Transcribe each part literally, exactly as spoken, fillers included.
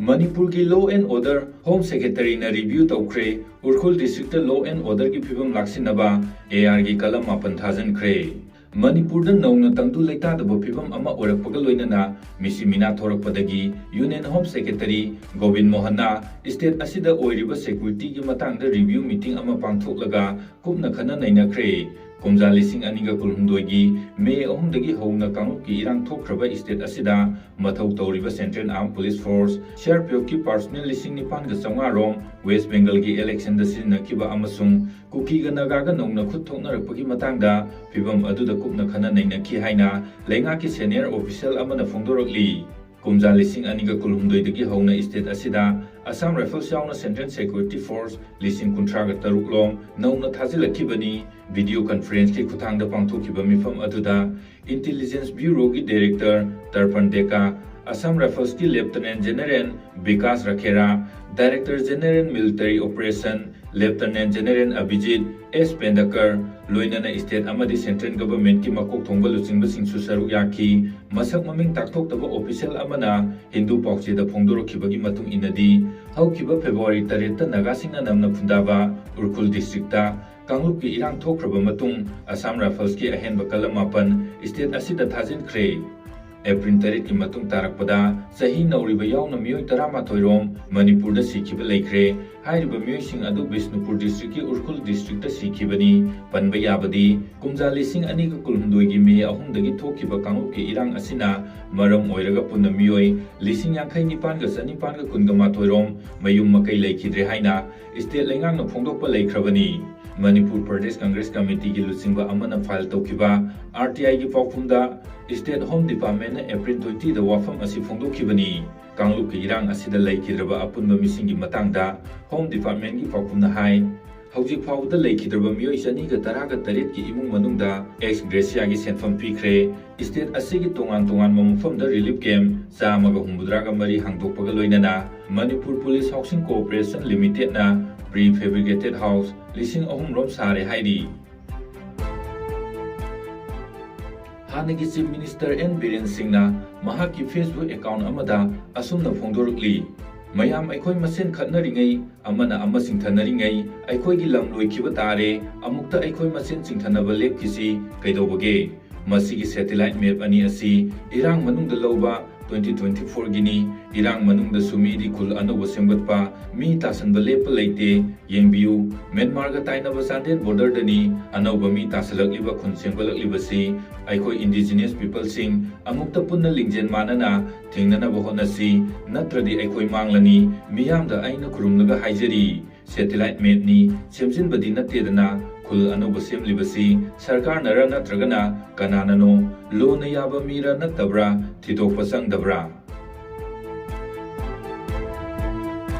ꯃꯅꯤꯄꯨꯔꯒꯤ law and order Home Secretaryꯅ review ꯇꯧꯈ꯭ꯔꯦ꯫ Ukhrul districtꯇ law and orderꯒꯤ ꯐꯤꯕꯝ ꯂꯥꯛꯁꯤꯟꯅꯕ ARꯒꯤ ꯀꯂꯝ ꯃꯥꯄꯟ ꯊꯥꯖꯤꯟꯈ꯭ꯔꯦ꯫ ꯃꯅꯤꯄꯨꯔꯗ ꯅꯧꯅ ꯇꯪꯗꯨ ꯂꯩꯇꯥꯗꯕ ꯐꯤꯕꯝ ꯑꯃ ꯑꯣꯏꯔꯛꯄꯒ ꯂꯣꯏꯅꯅ ꯃꯤꯁꯤ ꯃꯤꯅꯥ ꯊꯣꯔꯛꯄꯗꯒꯤ Union Home Secretary Gobin ꯃꯣꯍꯟꯅ state ꯑꯁꯤꯗ ꯑꯣꯏꯔꯤꯕ securityꯒꯤ ꯃꯇꯥꯡꯗ review meeting ꯑꯃ ꯄꯥꯡꯊꯣꯛꯂꯒ ꯀꯨꯞꯅ ꯈꯟꯅ ꯅꯩꯅꯈ꯭ꯔꯦ꯫ ꯀꯨꯝꯖꯥ ꯂꯤꯁꯤꯡ ꯑꯅꯤꯒ ꯀꯨꯟꯍꯨꯝꯗꯣꯏꯒꯤ ꯃꯦ ꯑꯍꯨꯝꯗꯒꯤ ꯍꯧꯅ ꯀꯥꯡꯂꯨꯞꯀꯤ ꯏꯔꯥꯡ ꯊꯣꯛꯈ꯭ꯔꯕ state ꯑꯁꯤꯗ ꯃꯊꯧ ꯇꯧꯔꯤꯕ Central Armed Police Force, CRPFꯀꯤ personnel ꯂꯤꯁꯤꯡ ꯅꯤꯄꯥꯟꯒ ꯆꯥꯝꯃꯉꯥ ꯔꯣꯝ West Bengalꯒꯤ electionꯗ ꯁꯤꯖꯤꯟꯅꯈꯤꯕ ꯑꯃꯁꯨꯡ ꯀꯨꯀꯤꯒ ꯅꯥꯒꯥꯒ ꯅꯧꯅ ꯈꯨꯠ ꯊꯣꯛꯅꯔꯛꯄꯒꯤ ꯃꯇꯥꯡꯗ ꯐꯤꯕꯝ ꯑꯗꯨꯗ ꯀꯨꯞꯅ ꯈꯟꯅ ꯅꯩꯅꯈꯤ ꯍꯥꯏꯅ ꯂꯩꯉꯥꯛꯀꯤ senior official ꯑꯃꯅ ꯐꯣꯡꯗꯣꯔꯛꯂꯤ꯫ ꯀꯨꯝꯖꯥ ꯂꯤꯁꯤꯡ ꯑꯅꯤꯒ ꯀꯨꯟꯍꯨꯝꯗꯣꯏꯗꯒꯤ ꯍꯧꯅ state ꯑꯁꯤꯗ Assam Rifles ꯌꯥꯎꯅ Central Security Force ꯂꯤꯁꯤꯡ ꯀꯨꯟꯊ꯭ꯔꯥꯒ ꯇꯔꯨꯛ ꯂꯣꯝ ꯅꯧꯅ ꯊꯥꯖꯤꯜꯂꯛꯈꯤꯕꯅꯤ꯫ Video conferenceꯀꯤ ꯈꯨꯠꯊꯥꯡꯗ ꯄꯥꯡꯊꯣꯛꯈꯤꯕ ꯃꯤꯐꯝ ꯑꯗꯨꯗ Intelligence Bureauꯒꯤ Director ꯇꯔꯄꯟ ꯗꯦꯀꯥ, Assam Riflesꯀꯤ Lieutenant General Vikas ꯔꯥꯈꯦꯔꯥ, Director General Military Operation Lieutenant General ꯑꯚꯤꯖꯤꯠ ꯑꯦꯁ ꯄꯦꯟꯗꯀꯔ, ꯂꯣꯏꯅꯅ state ꯑꯃꯗꯤ central governmentꯀꯤ ꯃꯀꯣꯛ ꯊꯣꯡꯕ ꯂꯨꯆꯤꯡꯕꯁꯤꯡꯁꯨ ꯁꯔꯨꯛ ꯌꯥꯈꯤ꯫ ꯃꯁꯛ ꯃꯃꯤꯡ ꯇꯥꯛꯊꯣꯛꯇꯕ official ꯑꯃꯅ ꯍꯤꯟꯗꯨ ꯄꯥꯎꯆꯦꯗ ꯐꯣꯡꯗꯣꯔꯛꯈꯤꯕꯒꯤ ꯃꯇꯨꯡ ꯏꯟꯅꯗꯤ, ꯍꯧꯈꯤꯕ February ꯇꯔꯦꯠꯇ ꯅꯥꯒꯥꯁꯤꯡꯅ ꯅꯝꯅ ꯈꯨꯟꯗꯥꯕ ꯎꯈ꯭ꯔꯨꯜ districtꯇ ꯀꯥꯡꯂꯨꯞꯀꯤ ꯏꯔꯥꯡ ꯊꯣꯛꯈ꯭ꯔꯕ ꯃꯇꯨꯡ Assam Riflesꯀꯤ ꯑꯍꯦꯟꯕ ꯀꯂꯝ ꯃꯥꯄꯟ state ꯑꯁꯤꯗ ꯊꯥꯖꯤꯟꯈ꯭ꯔꯦ꯫ April ꯇꯔꯦꯠꯀꯤ ꯃꯇꯨꯡ ꯇꯥꯔꯛꯄꯗ ꯆꯍꯤ ꯅꯧꯔꯤꯕ ꯌꯥꯎꯅ ꯃꯤꯑꯣꯏ ꯇꯔꯥꯃꯥꯊꯣꯏ ꯔꯣꯝ ꯃꯅꯤꯄꯨꯔꯗ ꯁꯤꯈꯤꯕ ꯂꯩꯈ꯭ꯔꯦ꯫ ꯍꯥꯏꯔꯤꯕ ꯃꯤꯑꯣꯏꯁꯤꯡ ꯑꯗꯨ ꯕꯤꯁꯅꯨꯄꯨꯔ districtꯀꯤ ꯎꯈ꯭ꯔꯨꯜ districtꯇ ꯁꯤꯈꯤꯕꯅꯤ꯫ ꯄꯟꯕ ꯌꯥꯕꯗꯤ, ꯀꯨꯝꯖꯥ ꯂꯤꯁꯤꯡ ꯑꯅꯤꯒ ꯀꯨꯟꯍꯨꯝꯗꯣꯏꯒꯤ ꯃꯦ ꯑꯍꯨꯝꯗꯒꯤ ꯊꯣꯛꯈꯤꯕ ꯀꯥꯡꯂꯨꯞꯀꯤ ꯏꯔꯥꯡ ꯑꯁꯤꯅ ꯃꯔꯝ ꯑꯣꯏꯔꯒ ꯄꯨꯟꯅ ꯃꯤꯑꯣꯏ ꯂꯤꯁꯤꯡ ꯌꯥꯡꯈꯩ ꯅꯤꯄꯥꯟꯒ ꯆꯅꯤꯄꯥꯟꯒ ꯀꯨꯟꯒ ꯃꯥꯊꯣꯏ ꯔꯣꯝ ꯃꯌꯨꯝ ꯃꯀꯩ ꯂꯩꯈꯤꯗ꯭ꯔꯦ ꯍꯥꯏꯅ state ꯂꯩꯉꯥꯛꯅ ꯐꯣꯡꯗꯣꯛꯄ ꯂꯩꯈ꯭ꯔꯕꯅꯤ꯫ ꯃꯅꯤꯄꯨꯔ ꯄ꯭ꯔꯗꯦꯁ ꯀꯪꯒ꯭ꯔꯦꯁ ꯀꯃꯤꯇꯤꯒꯤ ꯂꯨꯆꯤꯡꯕ ꯑꯃꯅ file ꯇꯧꯈꯤꯕ RTIꯒꯤ ꯄꯥꯎꯈꯨꯝꯗ state Home Departmentꯅ April twentyꯗ ꯋꯥꯐꯝ ꯑꯁꯤ ꯐꯣꯡꯗꯣꯛꯈꯤꯕꯅꯤ꯫ ꯀꯥꯡꯂꯨꯞꯀꯤ ꯏꯔꯥꯡ ꯑꯁꯤꯗ ꯂꯩꯈꯤꯗ꯭ꯔꯕ ꯑꯄꯨꯟꯕ ꯃꯤꯁꯤꯡꯒꯤ ꯃꯇꯥꯡꯗ Home Departmentꯀꯤ ꯄꯥꯎꯈꯨꯝꯅ ꯍꯥꯏ, ꯍꯧꯖꯤꯛ ꯐꯥꯎꯕꯗ ꯂꯩꯈꯤꯗ꯭ꯔꯕ ꯃꯤꯑꯣꯏ ꯆꯅꯤꯒ ꯇꯔꯥꯒ ꯇꯔꯦꯠꯀꯤ ꯏꯃꯨꯡ ꯃꯅꯨꯡꯗ ex graciaꯒꯤ ꯁꯦꯟꯐꯝ ꯄꯤꯈ꯭ꯔꯦ꯫ State ꯑꯁꯤꯒꯤ ꯇꯣꯉꯥꯟ ꯇꯣꯉꯥꯟꯕ ꯃꯐꯝꯗ relief camp ꯆꯥꯝꯃꯒ ꯍꯨꯝꯐꯨꯇꯔꯥꯒ ꯃꯔꯤ ꯍꯥꯡꯗꯣꯛꯄꯒ ꯂꯣꯏꯅꯅ Manipur Police Housing Corporation Limitedꯅ prefabricated house ꯂꯤꯁꯤꯡ ꯑꯍꯨꯝ ꯔꯣꯝ ꯁꯥꯔꯦ ꯍꯥꯏꯔꯤ꯫ ꯍꯥꯟꯅꯒꯤ Chief Minister N ꯕꯤꯔꯦꯟ ꯁꯤꯡꯅ ꯃꯍꯥꯛꯀꯤ Facebook account ꯑꯃꯗ ꯑꯁꯨꯝꯅ ꯐꯣꯡꯗꯣꯔꯛꯂꯤ, "ꯃꯌꯥꯝ ꯑꯩꯈꯣꯏ ꯃꯁꯦꯟ ꯈꯠꯅꯔꯤꯉꯩ, ꯑꯃꯅ ꯑꯃ ꯆꯤꯡꯊꯅꯔꯤꯉꯩ, ꯑꯩꯈꯣꯏꯒꯤ ꯂꯝ ꯂꯣꯏꯈꯤꯕ ꯇꯥꯔꯦ, ꯑꯃꯨꯛꯇ ꯑꯩꯈꯣꯏ ꯃꯁꯦꯟ ꯆꯤꯡꯊꯅꯕ ꯂꯦꯞꯈꯤꯁꯤ ꯀꯩꯗꯧꯕꯒꯦ?" ꯃꯁꯤꯒꯤ satellite map ꯑꯅꯤ ꯑꯁꯤ ꯏꯔꯥꯡ ꯃꯅꯨꯡꯗ ꯂꯧꯕ twenty twenty-four ꯒꯤꯅꯤ꯫ ꯏꯔꯥꯡ ꯃꯅꯨꯡꯗꯁꯨ ꯃꯤꯗꯤ ꯈꯨꯜ ꯑꯅꯧꯕ ꯁꯦꯝꯒꯠꯄ, ꯃꯤ ꯇꯥꯁꯟꯕ ꯂꯦꯞꯄ ꯂꯩꯇꯦ꯫ ꯌꯦꯡꯕꯤꯌꯨ, ꯃ꯭ꯌꯥꯟꯃꯥꯔꯒ ꯇꯥꯏꯅꯕ ꯆꯥꯟꯗꯦꯜ border ꯗꯅꯤ ꯑꯅꯧꯕ ꯃꯤ ꯇꯥꯁꯜꯂꯛꯂꯤꯕ, ꯈꯨꯟ ꯁꯦꯝꯒꯠꯂꯛꯂꯤꯕꯁꯤ꯫ ꯑꯩꯈꯣꯏ indigenous people ꯁꯤꯡ ꯑꯃꯨꯛꯇ ꯄꯨꯟꯅ ꯂꯤꯡꯖꯦꯜ ꯃꯥꯟꯅꯅ ꯊꯦꯡꯅꯅꯕ ꯍꯣꯠꯅꯁꯤ, ꯅꯠꯇ꯭ꯔꯗꯤ ꯑꯩꯈꯣꯏ ꯃꯥꯡꯂꯅꯤ꯫ ꯃꯤꯌꯥꯝꯗ ꯑꯩꯅ ꯈꯨꯔꯨꯝꯂꯒ ꯍꯥꯏꯖꯔꯤ, satellite map ꯅꯤ, ꯁꯦꯝꯖꯤꯟꯕꯗꯤ ꯅꯠꯇꯦꯗꯅ꯫ ꯈꯨꯜ ꯑꯅꯧꯕ ꯁꯦꯝꯂꯤꯕꯁꯤ ꯁꯔꯀꯥꯔꯅꯔ ꯅꯠꯇ꯭ꯔꯒꯅ ꯀꯅꯥꯅꯅꯣ? Law ꯅ ꯌꯥꯕ ꯃꯤꯔ ꯅꯠꯇꯕ꯭ꯔꯥ ꯊꯤꯗꯣꯛꯄ ꯆꯪꯗꯕ꯭ꯔꯥ?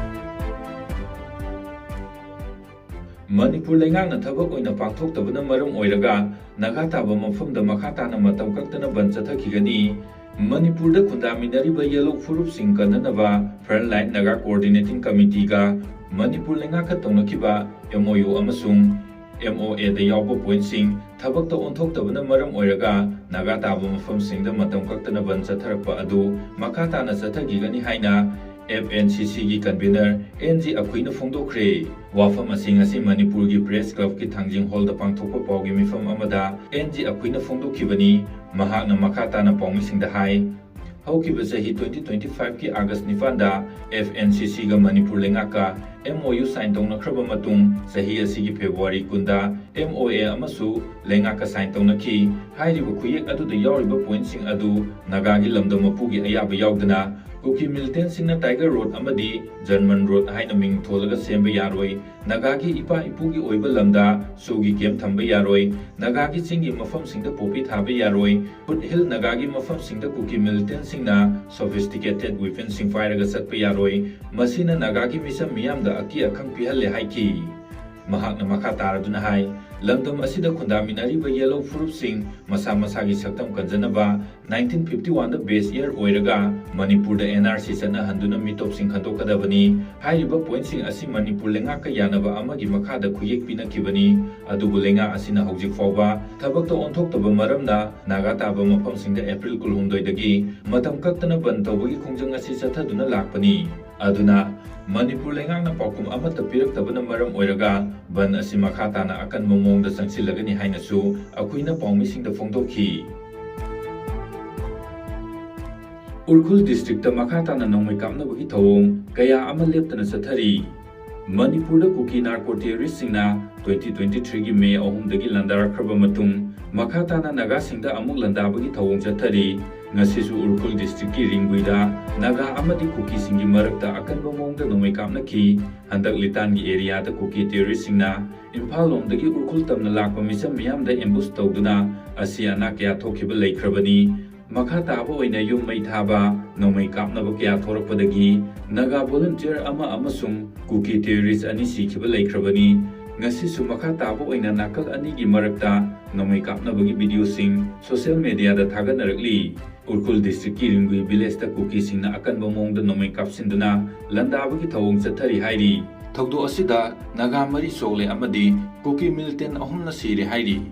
ꯃꯅꯤꯄꯨꯔ ꯂꯩꯉꯥꯛꯅ ꯊꯕꯛ ꯑꯣꯏꯅ ꯄꯥꯡꯊꯣꯛꯇꯕꯅ ꯃꯔꯝ ꯑꯣꯏꯔꯒ ꯅꯥꯒꯥ ꯇꯥꯕ ꯃꯐꯝꯗ ꯃꯈꯥ ꯇꯥꯅ ꯃꯇꯝ ꯀꯛꯇꯅ ꯕꯟ ꯆꯠꯊꯈꯤꯒꯅꯤ꯫ ꯃꯅꯤꯄꯨꯔꯗ ꯈꯨꯟꯗꯥꯃꯤꯟꯅꯔꯤꯕ ꯌꯦꯜꯍꯧ ꯐꯨꯔꯨꯞꯁꯤꯡ ꯀꯟꯅꯅꯕ Front Line Naga Coordinating Committee ꯒ ꯃꯅꯤꯄꯨꯔ ꯂꯩꯉꯥꯛꯀ ꯇꯧꯅꯈꯤꯕ M O U ꯑꯃꯁꯨꯡ M O A ꯗ ꯌꯥꯎꯕ point ꯁꯤꯡ ꯊꯕꯛꯇ ꯑꯣꯟꯊꯣꯛꯇꯕꯅ ꯃꯔꯝ ꯑꯣꯏꯔꯒ ꯅꯥꯒꯥ ꯇꯥꯕ ꯃꯐꯝꯁꯤꯡꯗ ꯃꯇꯝ ꯀꯛꯇꯅ ꯕꯟ ꯆꯠꯊꯔꯛꯄ ꯑꯗꯨ ꯃꯈꯥ ꯇꯥꯅ ꯆꯠꯊꯈꯤꯒꯅꯤ ꯍꯥꯏꯅ F N C C ꯒꯤ convener N G ꯑꯈꯨꯏꯅ ꯐꯣꯡꯗꯣꯛꯈ꯭ꯔꯦ꯫ ꯋꯥꯐꯝ ꯑꯁꯤ ꯉꯁꯤ ꯃꯅꯤꯄꯨꯔꯒꯤ Press Club ꯀꯤ ꯊꯥꯡꯖꯤꯡ hall ꯗ ꯄꯥꯡꯊꯣꯛꯄ ꯄꯥꯎꯒꯤ ꯃꯤꯐꯝ ꯑꯃꯗ N G ꯑꯈꯨꯏꯅ ꯐꯣꯡꯗꯣꯛꯈꯤꯕꯅꯤ꯫ ꯃꯍꯥꯛꯅ ꯃꯈꯥ ꯇꯥꯅ ꯄꯥꯎꯃꯤꯁꯤꯡꯗ ꯍꯥꯏ, ꯍꯧꯈꯤꯕ ꯆꯍꯤ twenty twenty-five ꯀꯤ August ꯅꯤꯄꯥꯟꯗ F N C C ꯒ Manipur ꯂꯩꯉꯥꯛꯀ M O U sign ꯇꯧꯅꯈ꯭ꯔꯕ ꯃꯇꯨꯡ, ꯆꯍꯤ ꯑꯁꯤꯒꯤ February ꯀꯨꯟꯗ M O A ꯑꯃꯁꯨ ꯂꯩꯉꯥꯛꯀ sign ꯇꯧꯅꯈꯤ꯫ ꯍꯥꯏꯔꯤꯕ ꯈꯨꯌꯦꯛ ꯑꯗꯨꯗ ꯌꯥꯎꯔꯤꯕ point ꯁꯤꯡ ꯑꯗꯨ ꯅꯥꯒꯥꯒꯤ ꯂꯝꯗꯝ ꯃꯄꯨꯒꯤ ꯑꯌꯥꯕ ꯌꯥꯎꯗꯅ ꯀꯨꯀꯤ militant ꯁꯤꯡꯅ Tiger Road ꯑꯃꯗꯤ German Road ꯍꯥꯏꯅ ꯃꯤꯡ ꯊꯣꯜꯂꯒ ꯁꯦꯝꯕ ꯌꯥꯔꯣꯏ꯫ ꯅꯥꯒꯥꯒꯤ ꯏꯄꯥ ꯏꯄꯨꯒꯤ ꯑꯣꯏꯕ ꯂꯝꯗ ꯁꯣꯒꯤ camp ꯊꯝꯕ ꯌꯥꯔꯣꯏ꯫ ꯅꯥꯒꯥꯒꯤ ꯆꯤꯡꯒꯤ ꯃꯐꯝꯁꯤꯡꯗ poppy ꯊꯥꯕ ꯌꯥꯔꯣꯏ꯫ Foothill ꯅꯥꯒꯥꯒꯤ ꯃꯐꯝꯁꯤꯡꯗ ꯀꯨꯀꯤ militant ꯁꯤꯡꯅ sophisticated weapon ꯁꯤꯡ ꯄꯥꯏꯔꯒ ꯆꯠꯄ ꯌꯥꯔꯣꯏ꯫ ꯃꯁꯤꯅ ꯅꯥꯒꯥꯒꯤ ꯃꯤꯆꯝ ꯃꯤꯌꯥꯝꯗ ꯑꯀꯤ ꯑꯈꯪ ꯄꯤꯍꯜꯂꯦ ꯍꯥꯏꯈꯤ꯫ ꯃꯍꯥꯛꯅ ꯃꯈꯥ ꯇꯥꯔꯗꯨꯅ ꯍꯥꯏ, ꯂꯝꯗꯝ ꯑꯁꯤꯗ ꯈꯨꯟꯗꯥꯃꯤꯟꯅꯔꯤꯕ ꯌꯦꯜꯍꯧ ꯐꯨꯔꯨꯞꯁꯤꯡ ꯃꯁꯥ ꯃꯁꯥꯒꯤ ꯁꯛꯇꯝ ꯀꯟꯖꯅꯕ nineteen fifty one ꯗ base year ꯑꯣꯏꯔꯒ ꯃꯅꯤꯄꯨꯔꯗ N R C ꯆꯠꯅꯍꯟꯗꯨꯅ ꯃꯤꯇꯣꯞꯁꯤꯡ ꯈꯟꯗꯣꯛꯀꯗꯕꯅꯤ꯫ ꯍꯥꯏꯔꯤꯕ pointꯁꯤꯡ ꯑꯁꯤ ꯃꯅꯤꯄꯨꯔ ꯂꯩꯉꯥꯛꯀ ꯌꯥꯅꯕ ꯑꯃꯒꯤ ꯃꯈꯥꯗ ꯈꯨꯌꯦꯛ ꯄꯤꯅꯈꯤꯕꯅꯤ꯫ ꯑꯗꯨꯕꯨ ꯂꯩꯉꯥꯛ ꯑꯁꯤꯅ ꯍꯧꯖꯤꯛ ꯐꯥꯎꯕ ꯊꯕꯛꯇ ꯑꯣꯟꯊꯣꯛꯇꯕ ꯃꯔꯝꯅ ꯅꯥꯒꯥ ꯇꯥꯕ ꯃꯐꯝꯁꯤꯡꯗ April ꯀꯨꯟꯍꯨꯝꯗꯣꯏꯗꯒꯤ ꯃꯇꯝ ꯀꯛꯇꯅ ꯕꯟ ꯇꯧꯕꯒꯤ ꯈꯣꯡꯖꯪ ꯑꯁꯤ ꯆꯠꯊꯗꯨꯅ ꯂꯥꯛꯄꯅꯤ꯫ ꯑꯗꯨꯅ ꯃꯅꯤꯄꯨꯔ ꯂꯩꯉꯥꯛꯅ ꯄꯥꯎꯈꯨꯝ ꯑꯃꯠꯇ ꯄꯤꯔꯛꯇꯕꯅ ꯃꯔꯝ ꯑꯣꯏꯔꯒ ꯕꯟ ꯑꯁꯤ ꯃꯈꯥ ꯇꯥꯅ ꯑꯀꯟꯕ ꯃꯑꯣꯡꯗ ꯆꯪꯁꯤꯜꯂꯒꯅꯤ ꯍꯥꯏꯅꯁꯨ ꯑꯩꯈꯣꯏꯅ ꯄꯥꯎꯃꯤꯁꯤꯡꯗ ꯐꯣꯡꯗꯣꯛꯈꯤ꯫ ꯎꯈ꯭ꯔꯨꯜ districtꯇ ꯃꯈꯥ ꯇꯥꯅ ꯅꯣꯡꯃꯩ ꯀꯥꯞꯅꯕꯒꯤ ꯊꯧꯑꯣꯡ ꯀꯌꯥ ꯑꯃ ꯂꯦꯞꯇꯅ ꯆꯠꯊꯔꯤ꯫ ꯃꯅꯤꯄꯨꯔꯗ ꯀꯨꯀꯤ narco terroristꯁꯤꯡꯅ twenty twenty threeꯒꯤ May ꯑꯍꯨꯝꯗꯒꯤ ꯂꯥꯟꯗꯥꯔꯛꯈ꯭ꯔꯕ ꯃꯇꯨꯡ ꯃꯈꯥ ꯇꯥꯅ ꯅꯥꯒꯥꯁꯤꯡꯗ ꯑꯃꯨꯛ ꯂꯥꯟꯗꯥꯕꯒꯤ ꯊꯧꯑꯣꯡ ꯆꯠꯊꯔꯤ꯫ ꯉꯁꯤꯁꯨ ꯎꯈ꯭ꯔꯨꯜ districtꯀꯤ ꯔꯤꯡꯒꯨꯏꯗ ꯅꯥꯒꯥ ꯑꯃꯗꯤ ꯀꯨꯀꯤꯁꯤꯡꯒꯤ ꯃꯔꯛꯇ ꯑꯀꯟꯕ ꯃꯑꯣꯡꯗ ꯅꯣꯡꯃꯩ ꯀꯥꯞꯅꯈꯤ꯫ ꯍꯟꯗꯛ ꯂꯤꯇꯥꯟꯒꯤ areaꯗ ꯀꯨꯀꯤ terroristꯁꯤꯡꯅ ꯏꯝꯐꯥꯜ ꯂꯣꯝꯗꯒꯤ ꯎꯈ꯭ꯔꯨꯜ ꯇꯝꯅ ꯂꯥꯛꯄ ꯃꯤꯆꯝ ꯃꯤꯌꯥꯝꯗ ambush ꯇꯧꯗꯨꯅ ꯑꯁꯤ ꯑꯅꯥ ꯀꯌꯥ ꯊꯣꯛꯈꯤꯕ ꯂꯩꯈ꯭ꯔꯕꯅꯤ꯫ ꯃꯈꯥ ꯇꯥꯕ ꯑꯣꯏꯅ ꯌꯨꯝ ꯃꯩ ꯊꯥꯕ, ꯅꯣꯡꯃꯩ ꯀꯥꯞꯅꯕ ꯀꯌꯥ ꯊꯣꯔꯛꯄꯗꯒꯤ ꯅꯥꯒꯥ volunteer ꯑꯃ ꯑꯃꯁꯨꯡ ꯀꯨꯀꯤ terrorist ꯑꯅꯤ ꯁꯤꯈꯤꯕ ꯂꯩꯈ꯭ꯔꯕꯅꯤ꯫ ꯉꯁꯤꯁꯨ ꯃꯈꯥ ꯇꯥꯕ ꯑꯣꯏꯅ ꯅꯥꯀꯜ ꯑꯅꯤꯒꯤ ꯃꯔꯛꯇ ꯅꯣꯡꯃꯩ ꯀꯥꯞꯅꯕꯒꯤ videoꯁꯤꯡ social mediaꯗ ꯊꯥꯒꯠꯅꯔꯛꯂꯤ꯫ ꯎꯈ꯭ꯔꯨꯜ districtꯀꯤ ꯔꯤꯡꯒꯨꯏ villageꯇ ꯀꯨꯀꯤꯁꯤꯡꯅ ꯑꯀꯟꯕ ꯃꯑꯣꯡꯗ ꯅꯣꯡꯃꯩ ꯀꯥꯞꯁꯤꯟꯗꯨꯅ ꯂꯥꯟꯗꯥꯕꯒꯤ ꯊꯧꯑꯣꯡ ꯆꯠꯊꯔꯤ ꯍꯥꯏꯔꯤ꯫ ꯊꯧꯗꯣꯛ ꯑꯁꯤꯗ ꯅꯥꯒꯥ ꯃꯔꯤ ꯁꯣꯛꯂꯦ ꯑꯃꯗꯤ ꯀꯨꯀꯤ militant ꯑꯍꯨꯝꯅ ꯁꯤꯔꯦ ꯍꯥꯏꯔꯤ꯫